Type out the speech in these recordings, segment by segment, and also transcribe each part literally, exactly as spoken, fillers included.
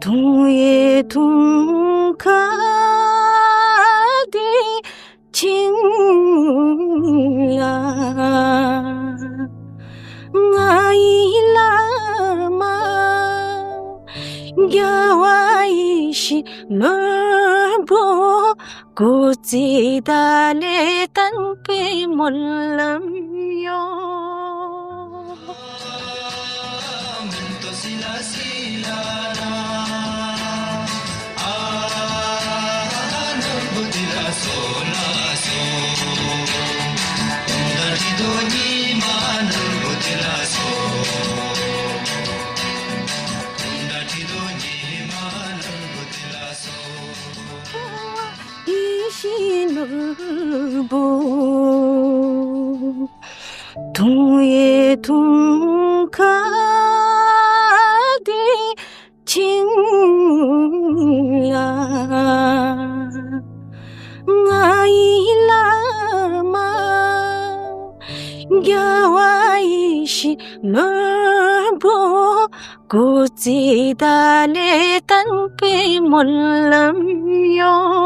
དུང་ཡི་དུང་ཁ་དེ་ཆིངས་ལ། ང་ཡི་བླ་མ་རྒྱལ་བ་ཡིད་བཞིན་ནོར་བུ། སྐུ་ཚེ་ད་ལས་བརྟན་པའི་སྨོན་ལམ་ཡོད། ཡིད་བཞིན་ནོར་བུ། དུང་ཡི་དུང་ཁ་དེ་ཆིངས་ལ། ང་ཡི་བླ་མ་རྒྱལ་བ་ཡིད་བཞིན་ནོར་བུ། སྐུ་ཚེ་ད་ལས་བརྟན་པའི་སྨོན་ལམ་ཡོད།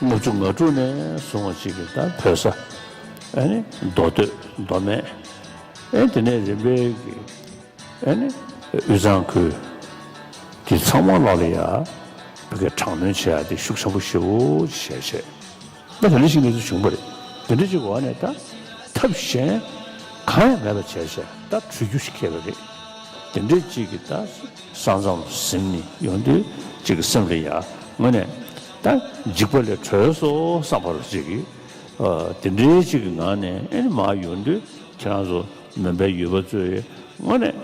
ལྔ་བཅུ་ང་དྲུག་ནས་བཟུང་བ་ཅིག་གིས་ད་བོད་ས་ཨ་ནི་མདོ་སྟོད་མདོ་སྨད་ཨེ་དེ་ནས་རིམ་པས་ཀྱི་ཨ་ནི་དབུས་གཙང་ཁུལ་དེ་ཚང་མ་ལོག་ལ་ཡ་བོད་སྐད་དྲག་གནོན་བྱེད་ཡ་དེ་ཤུགས་ཆེན་པོ་ཞེ་པོ་བྱས་བྱས། ད་དེ་འདྲ་ཞིག་གནས་ཚུལ་བྱུང་བ་རེད། དེ་འདྲ་ཅིག་འོག་ནས་ད་ཐབས་གཞན་གང་ཡང་མེད་པ་བྱས་བྱས་ད་བྲོས་རྒྱུ་ཞིག་ཁེལ་བ་རེད། དེ་འདྲ་ཅིག་གིས་ད་ས་མཚམས་ཟིན་ནས་ཡོང་དུས་ཅིག་གི་སེམས་ལ་ཡ་དངོས་གནས་ད་འཇིགས་པ་ལས་གྲོལ་སོང་བསམ་པ་རུ་ཅིག་གིས་དེ་འདྲའི་ཅིག་གི་ངང་ནས་ཨེ་ནི་མར་ཡོང་དུས་ཁྱེད་རང་ཚོ་མོན་པའི་ཡུལ་པ་ཚོས་དངོས་གནས་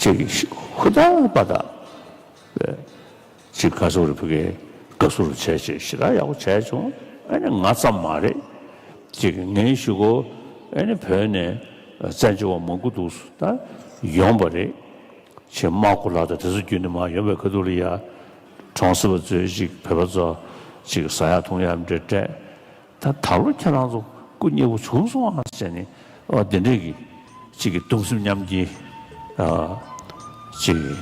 ཅིག་གི་ཧུར་ཐག་པ་དང་ཅིག་ག་ཟེར་རེད། ཕ་གིའི་དགའ་བསུ་རུ་བྱས་བྱས་ཞེ་དྲག་ཡག་པོ་བྱས་བྱུང་། ཨ་ནི་ང་ཙམ་མ་རེད། ཅིག་ངའི་གཞུག་གུ་ཨ་ནི་བོད་ནས་བཙན་བྱོལ་བ་མང་པོ་འདུག་ད་ཡོང་བ་རེད། ཅིག་དམག་སྐོར་ལ་དང་དེ་ཚོ་བརྒྱུད་ནས་མར་ཡོང་བའི་ཁ་ཐུག་ལ་ཡ་གྲོང་གསེབ་པ་ཚོས་ཅིག་བོད་པ་ཚོ་ཅིག་ཟ་ཡག་འཐུང་ཡག་འདྲ་སྤྲད། ད་ད་ལོ་ཁྱེད་རང་ཚོ་སྐུ་མཉེལ་པོ་བྱུང་སོང་ཨ་ཟེར་ནས་ཨ་འདི་འདྲས་ཀྱི་གཅིག་གི་གདུང་སེམས་མཉམ་སྐྱེའི་ཨ་གཅིག་གི་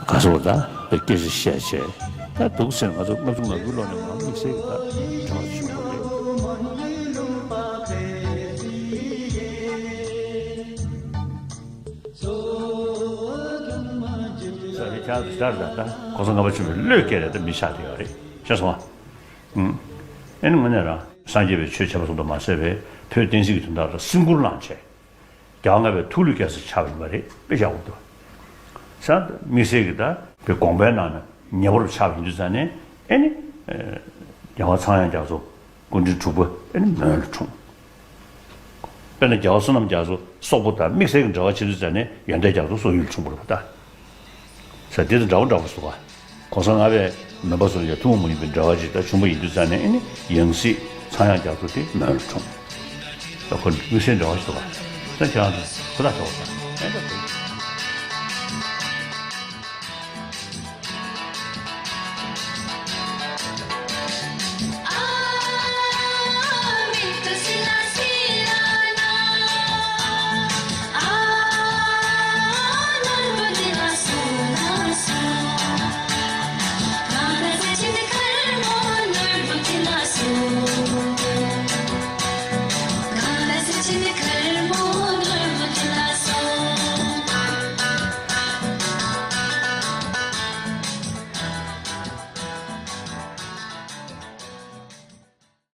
ག་ཟེར་བ་ད་སྐད་ཆ་བཤད་བྱས་ད་འདུག་ཟེར་ནས་ང་ཚོ་ལྔ་བཅུ་ང་དགུའི་ལོ་ནས་མར་དམིགས་བསལ་གྱི་ད་དྲང་བཞིན་པ་རེད། ས་རེད་ཁྱེད་རང་ཚོ་ཞར་ད་ད་གོང་ས་ལྔ་པ་ཆེན་པོའི་བློས་བཀལ་རེད་ད་མི་ཆགས་བསྡད་ཡོད་རེད་ཤེས་སོང་ཨ། ཨ་ནི་དངོས་གནས་རང་སངས་རྒྱས་པའི་ཆོས་ཆེན་པོ་གསུམ་དུ་མ་ཟད་པའི་བོད་བསྟན་སྲིད་ཀྱི་དོན་དག་ལ་སེམས་ཁུར་བླངས་བྱས། རྒྱལ་བ་ལྔ་པའི་ཐུགས་ལུས་བསྐྱེད་སར་ཆགས་པ་ཡིན་པ་རེད་དཔེ་ཡག་པོ་འདུག་ས་དམིགས་བསལ་གྱི་ད་བོད་དགོངས་པའི་ནང་ན་ཉེ་བར་ཆགས་པ་ཡིན་དུས་ཙང་ནས་ཨེ་ནི། རྒྱལ་བ་ཚངས་དབྱངས་རྒྱ་མཚོ་སྐུ་ཕྲེང་དྲུག་པ་ཨེ་ནི་མོན་ལ་འཁྲུངས། དཔེར་ན་རྒྱལ་བ་བསོད་ནམས་རྒྱ་མཚོ་སོག་པོ་དང་དམིགས་བསལ་གྱི་འབྲེལ་བ་བྱེད་དུས་ཙང་ནས་ཡོན་ཏན་རྒྱ་མཚོ་སོག་ཡུལ་འཁྲུངས་པ་རེད་པ་ད། ས་དེ་དང་འདྲ་བོ་འདྲ་བོ་སོགས་པ། གོང་ས་ལྔ་པས་མོན་པ་ཚོ་ལ་ཡང་ཐུན་མོང་མ་ཡིན་པའི་འབྲེལ་བ་ཅིག་ད་བྱུང་བ་ཡིན་དུས་ཙང་ནས་ཨེ་ནི་ཡང་སྲིད་ཚངས་དབྱངས་རྒྱ་མཚོ་དེ་མོན་ལ་འཁྲུངས། ད་ཁོ་དམིགས་བསལ་འབྲེལ་བ་ཞིག་འདུག་པ། ས་ཁྱེད་རང་ཚོ་ཁོ་ཐག་ཆོད་པ་དང་ཨེ་འདྲ་བོ།